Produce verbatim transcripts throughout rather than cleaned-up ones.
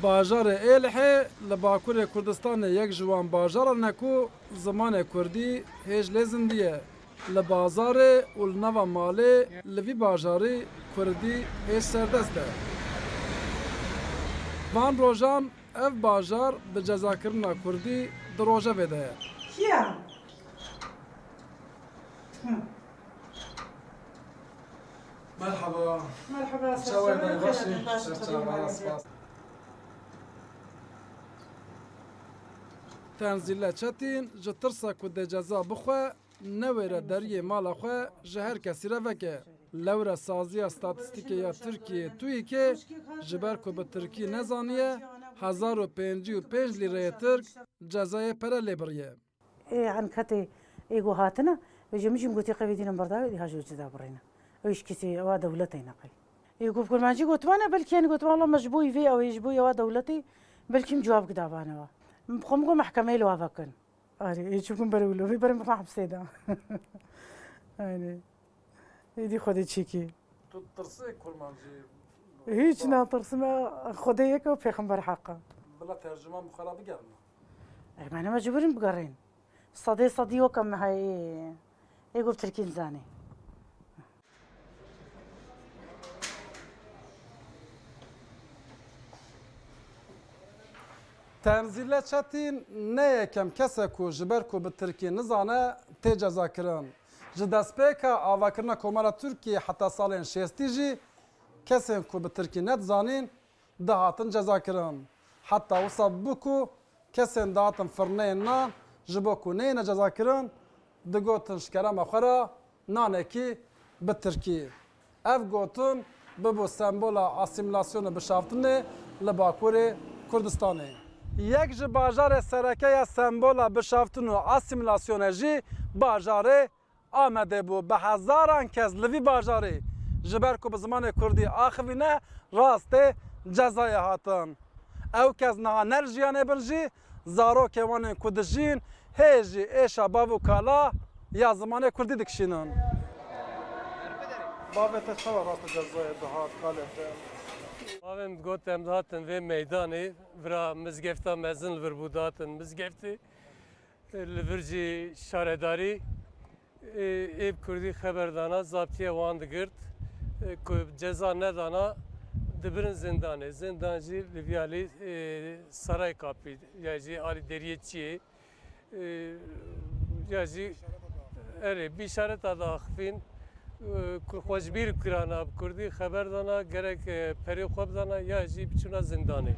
Bajarê Êlihê li Bakurê Kurdistanê yek ji wan bajaran e ku zimanê kurdî hêj lê zindî ye. Li bazarê û li nava malê li vî bajarî kurdî hêj serdest e. Van rojan ev bajar bi cezakirina kurdî di rojevê de ye. Kiya? Merhaba. Merhaba, çawa yî, baş î? Baş, spas. Tenzîle Çetîn ji tirsa ku dê ceza bixwe, newêre deriyê mala xwe ji her kesî re veke. Lewre saziya statîstîkê ya Tirkiyê, TÜİKê, ji ber ku bi tirkî nezaniye, hezar û pêncî û pênc lîreyê tirk cezayê pere lê biriye. Ê Anketê ê ku hatine, vêjê min jî min gotî qey vê dînin berdawê dî ha ji cida birîne. Ew îşkîsî ewa dewletê neqey. Ê ku bi kurmancî gotibane, belkî yani gotibane, wela me ji bo î vê ew ê ji bo ewa dewletê, belkî min cewab gidabane wa. Xwe min got mehkemeyê li wa vekin. Arê, ê çûbûn ber wilo, vê berê min hepsê da. Arê. Êdî Xwedê çêkî. Tu tirsê kurmancî? Hîç natirsim, Xwedê yek e û pêxember heq e. Bila tercüman bi xwe re bigerîne. Ey, me ne mecbûr in bigerîn. Sedê sedî weke me heye. Ê ku bi tirkî nizanî. Tenzîle Çetîn ne yekem kes e ku ji ber ku bi tirkî nizane tê cezakirin. Ji destpêka avakirina Komara Tirkiyê heta salên şêstî jî kesên ku bi tirkî nedizanîn dihatin cezakirin. Heta wisa bû ku kesên dihatin firneyên nan ji bo ku neyêne cezakirin, digotin ji kerema xwe re nanekî bi tirkî. Ev gotin bibû sembola asîmîlasyonê bişaftinê li Bakurê Kurdistanê. Yek ji bajarê sereke ya sembola bişaftin û asîmîlasyonê jî bajarê Amedê bû. Bi hezaran kes li vî bajarê ji ber ku bi zimanê kurdî axivîne, rastê cezayê hatin. Ew kes niha ne li jiyanê bin jî, zarokê wan ên ku dijîn hê jî êşa bav û kala ya zimanê kurdî dikişînin. Bavê te çawa rastê cezayê dihat kalê te? Bavê min digot em dihatin vê meydanê, vira mizgefta mezin li vir bû, dihatin mizgeftê. Li vir jî şaredarî, ê, ê bi kurdî xeber dana, zaptiye wan digirt, ê, ku ceza nedana, dibirin zindanê. Zindan jî li vî alî, ê, Saray Kapî, ya jî alî deriyê çiyê, ê, ya jî, erê, bi îşareta diaxifîn. Ku xwe ji bîr kirana, bi kurdî xeber dana, gerek, e, perê xwe bidana ya jî biçûna zindanê.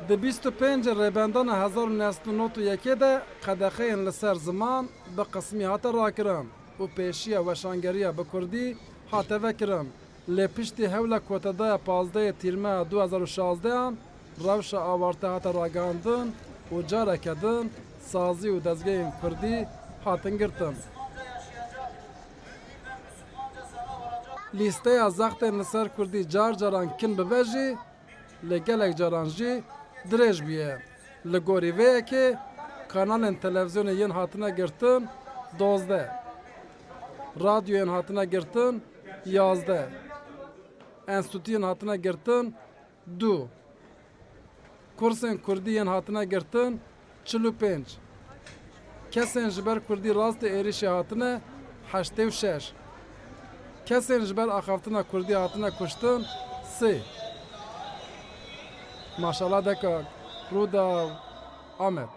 Di bîst û pêncê Rêbendana hezar û neh sed û nod û yekê de qedexeyên li ser ziman bi qismî hate rakirin û pêşiya weşangeriya bi kurdî hate vekirin. Lê piştî hewla kotedaya pazdehê Tîrmeha du hezar û şazdehan, rewşa awarte hate ragihandin û careke din sazî û dezgehên kurdî hatin girtin. Lîsteya zextên li ser kurdî car caran kin bibe jî, lê gelek caran jî dirêj bûye. Li gorî vê yekê kanalên televîzyonê yên hatine girtin dozdeh, radyoyên hatine girtin yazdeh, enstîtuyên hatine girtin du, kursên kurdî yên hatine girtin çil û pênc. Kesên ji ber kurdî rastê êrîşê hatine heştê û şeş. Kesên ji ber axaftina kurdî hatine kuştin sê. Maşala dekak, Rûdaw, Amed.